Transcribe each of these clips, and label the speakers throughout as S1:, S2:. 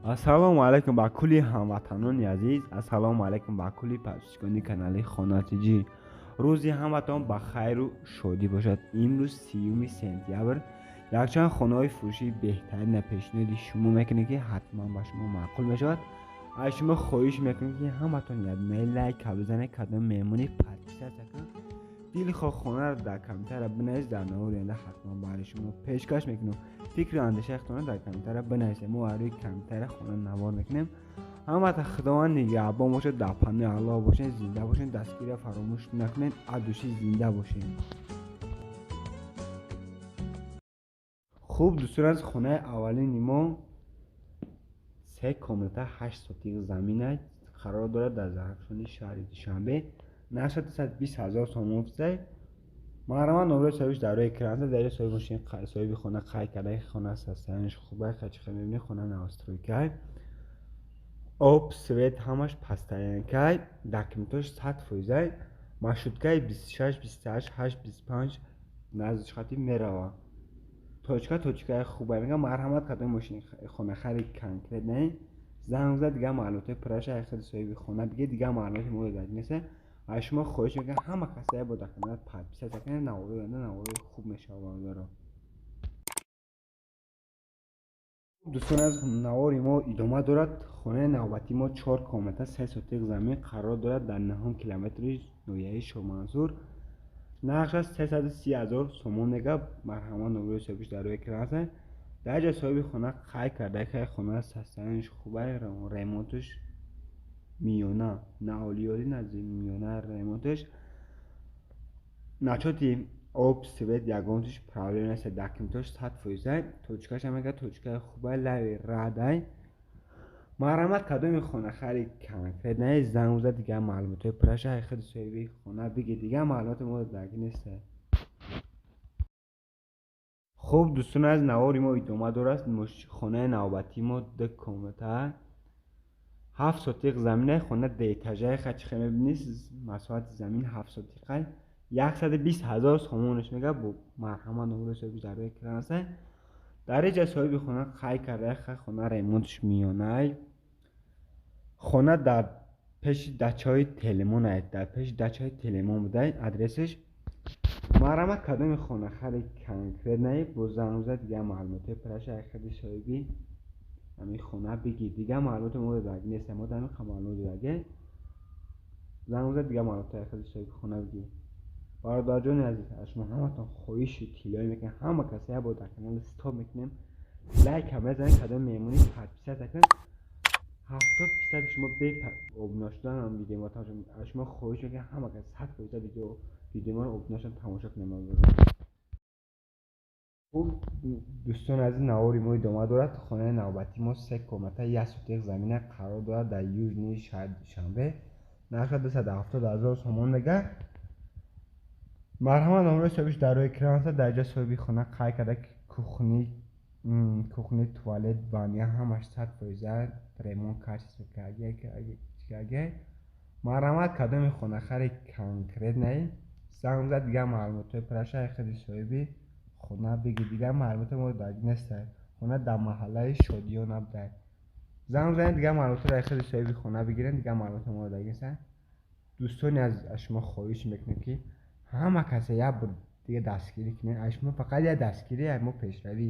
S1: Ассалому алайкум ба кулли ҳамватанони азиз, ассалому алайкум ба кулли подписчикони канали Хона ТЖ. Рӯзи ҳаматон ба хайру шодӣ бошад. Имрӯз 30 сентябр якчанд хонаҳои фурӯшии беҳтарина пешниҳоди шумо мекунем, ки ҳатман ба шумо маъқул мешавад. Аз шумо хоҳиш мекунем, ки ҳаматон ядмаи лайк бизанед, кадом меҳмони подписаться кунед. Дилхоҳ хонаро дар комментария бинависед, дар навори оянда ҳатман барои шумо пешкаш мекунем. Фикру андешаи худтонро дар комментария бинависед, мо рӯи комментария хона навор мекунем. Ҳамата Худованд нигаҳбон бошад, дар паноҳи Аллоҳ бошед, зинда бошед, дастгирия фаромӯш накунед, аз душӣ зинда бошед. Хуб, дӯстон, аз хонаи аввалини мо 3 комната 8 сотиқ замина қарор дорад дар Зарафшони шаҳри Душанбе. Нархаш 220 ҳазор сомон фисай. Марҳамат, номрои соҳибиш дар рӯи экран аст. Дар ҷои соҳиби мошин соҳиби хона қайд карда, ки хона состоянияш хуб аст, чӣ хел мебинед, хона новостройка. Об, свет ҳамаш постоянка, документош 100%. Маршруткаи 26, 28, 8, 25 наздиш хати мерава. Точка точкаи хуб аст. Мегӯям, марҳамат, кадом мошин хонахари конкретный занг зад, дигар маълумотҳои пурраша аз худи соҳиби хона бигиред, дигар маълумоти мо додагӣ нест. Аз шумо хоҳиш мекунам, ҳама касае бо дар канал подписаться кунед, навори оянда навори хуб мешавад бародаро. Дӯстон, аз навори мо идома дорад. Хонаи навбатии мо 4 комната 3 сотиқ замин қарор дорад дар 9 километри ноҳияи Шоҳмансур. Нархаш 330 ҳазор сомон мега. Марҳамат, номрои соҳибиш дар рӯи экран аст. Дар ҷои соҳиби хона қайд карда, ки хона состоянияш хуб аст, ремонташ миёна, на олиёли, на миёна ремонташ. Начоти об, свет ягонташ проблема нест, документош 100%. Точкаша мега точкаи хуб аст, лави радай. Марҳамат, кадоми хонахари конкретный занг зад, дигар маълумотҳои пурраша аз худи соҳиби хона бигир, дигар маълумоти мо додагӣ нест. Хуб, дӯстон, аз навори мо идома дорад. Хонаи навбатии мо 2 комната 7 сотиқ замина, хона деэтажаи, чӣ хел мебинед, масоҳати замин 7 сотиқа, 120 ҳазор сомонаш мега. Бо марҳамат, номрои соҳибиш дар рӯи экран аст. Дар ин ҷа соҳиби хона қайд карда, хона ремонташ миёнай. Хона дар пеши дачаҳои Телемон аст, дар пеши дачаҳои Телемон буда адресаш. Марҳамат, кадоми хонахари конкретный бо занг зад, дигар маълумотҳои пурраша аз худи соҳиби ҳамин хона бигир, дигар маълумоти мо додагӣ нест, мо дар ҳамин маълумот додагӣ. Занг зад, дигар маълумотҳои аз худи соҳиби хона бигир. Бародарҷони азиз, аз шумо ҳаматон хоҳиши тиллоӣ мекунем, ҳама каса як бор дар канал стоп мекунем, лайк ҳам мезанем, кадом меҳмонӣ подписаться кунед. 70% шумо бе обуна шудан ҳам видео мо тамошо. Аз шумо хоҳиш мекунем, ҳама кас 100% видео моро обуна шудан тамошо кунем. Хуб, дӯстони азиз, навори мо идома дорад. Хонаи навбатии мо 3 комната 1 сотиқ замина қарор дорад дар южный шаҳри Душанбе. Нархаш 270 ҳазор сомон мега. Марҳамат, номрои соҳибиш дар рӯи экран аст. Дар ҷои соҳиби хона қайд карда, ки кухни, туалет, баня ҳамаш 100% ремонт качество кардаги. Марҳамат, кадоми хонахари конкретный занг зад, дигар маълумотҳои пурраша аз худи соҳиби хона бигир, дигар маълумоти мо додагӣ нест. Хона дар маҳаллаи Шодиён буда. Занг занед, дигар маълумотҳоро аз худи соҳиби хона бигиред, дигар маълумоти мо додагӣ нест. Дӯстони азиз, аз шумо хоҳиш мекунем, ки ҳама каса як бор дига дастгирӣ кунед. Аз шумо фақат як дастгирӣ, мо пешравӣ.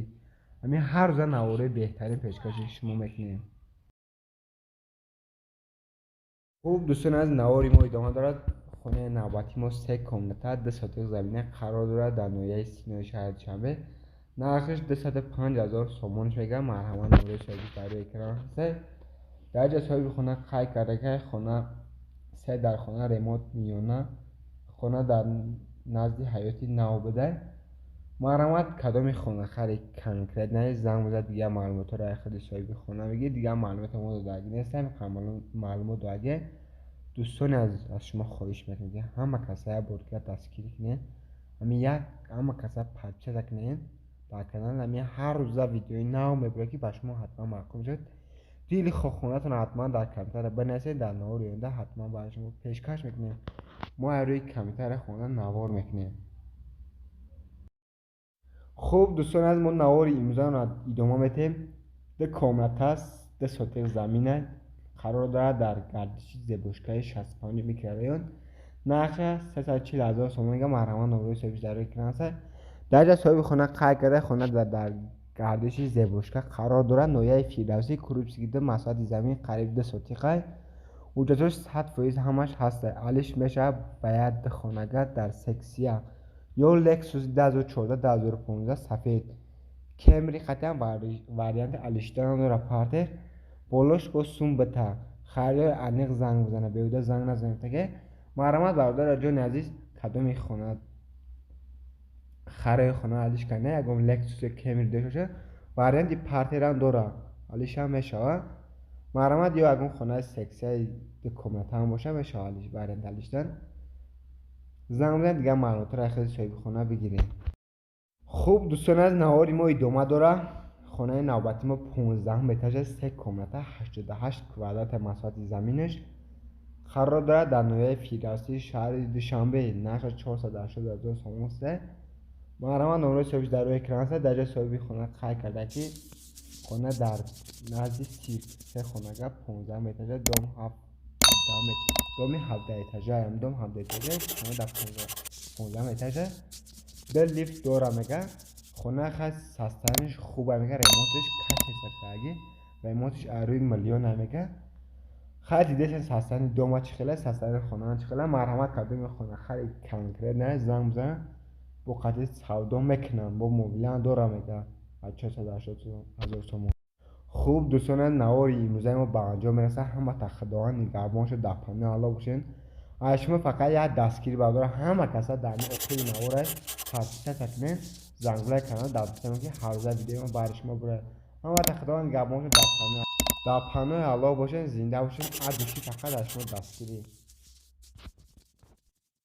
S1: Ҳамин ҳар рӯза навораи беҳтарин пешкаши шумо мекунем. Хуб, дӯстони азиз, навори мо идома дорад. Хонаи навбатии мо 3 комната 2 сотиқ замина қарор дорад дар ноҳияи Синои шаҳри Душанбе. Нархаш 205 ҳазор сомонаш мега. Марҳамат, номрои соҳибиш дар рӯи экран аст. Дар ҷои соҳиби хона қайд карда, ки хона 3 дар хона ремонт миёна, хона дар назди ҳаёти нав буда. Марҳамат, кадоми хонахари конкретный занг зад, дигар маълумотҳоро аз худи соҳиби хона бигир, дигар маълумоти мо додагӣ нест, маълумот додагӣ. Дӯстони азиз, аз шумо хоҳиш мекунем, ки ҳама каса як бор дигар дастгирӣ кунед, ҳамин як ҳама каса подписаться кунед дар канал. Ҳамин ҳар рӯза видеои нав мебурад, ки ба шумо ҳатман маъқул мешавад. Дили хонатон ҳатман дар комментария бинависед, дар навори оянда ҳатман барои шумо пешкаш мекунем. Мо аз рӯи комментария хона навор мекунем. Хуб, дӯстони азиз, мо навори имрӯзаро идома медиҳем. 2 комната 2 сотих замина, қарор дорад дар гардиши Зебошкаи 65 микрорайон. Нархаш 340 000 сомон. Марҳамат, номрои соҳибиш дар рӯи экран аст. Дар ҷа соҳиби хона қайд карда, хона дар гардиши Зебошка қарор дорад, ноҳияи Фирдавсӣ, Курупский 2, масоҳати замин қариб 2 сотиқа. Ҳуҷҷатҳош 100% ҳамаш ҳаста. Алиш мешавад ба як хонага дар сексия ё Лексус 2014, 2015 сафед, Кемри қатъиян варианти алишидан дорад. Партер болош бо сум бита. Харидори аниқ занг бизана, беҳуда занг назанед. Таке марҳамат, бародари ҷони азиз, кадоми хона харои хона алиш кана, ягон Лексус ё Кемри дошта бошад, варианти партерам дорад, алишам мешавад. Марҳамат, ё ягон хонаи сексияи ду комнатаам боша, мешавад алиш, вариант алиштан. Занг бизанед, дигар маълумотро хеле соҳиби хона бигиред. Хуб, дӯстони аз, навори мо идома дорад. Хонаи навбати мо 15-ум этаж, се комната, 88 квадрата масоҳати заминаш, қарор дорад дар ноҳияи Фирдавсии шаҳри Душанбе. Нархаш 480 000 сомон аст. Марҳамат, номрои соҳибиш дар рӯи экран аст. Дар ҷои соҳиби хона қайд карда, ки хона дар назди сирк, се хонага, 15-ум этажа, дом, доми 17 этажа, дом 17 этажа, хона дар 15-ум этажа, ду лифт дора. Мега, хона хай состояние ш хуба, мега, ремонташ качество кардаги, ремонташ аз рӯи миллиона. Мега, хай дидесен состояние дома чӣ хела, состояние хона чӣ хела. Марҳамат, кадоми хона хари конкретно занг бизанад, бо қатъи савдо мекунам, бо мобилиам дора, мега, аз 480 000 сомон. Хуб, дӯстони, навори имрӯзаи мо ба анҷом мерасад. Ҳамата Худованд нигаҳбон шуд, дар паноҳи Аллоҳ бошед. Аз шумо фақат як дастгирӣ бардорам: ҳама каса дар охири навора подписаться кунед, зангулаи канал дабдисем, ки ҳаррӯза видеои мо бари шумо бурад. Ҳамата Худованд нигаҳбон шуд, дар паноҳи Аллоҳ бошед, зинда бошед. Аз души фақат аз шумо дастгирӣ.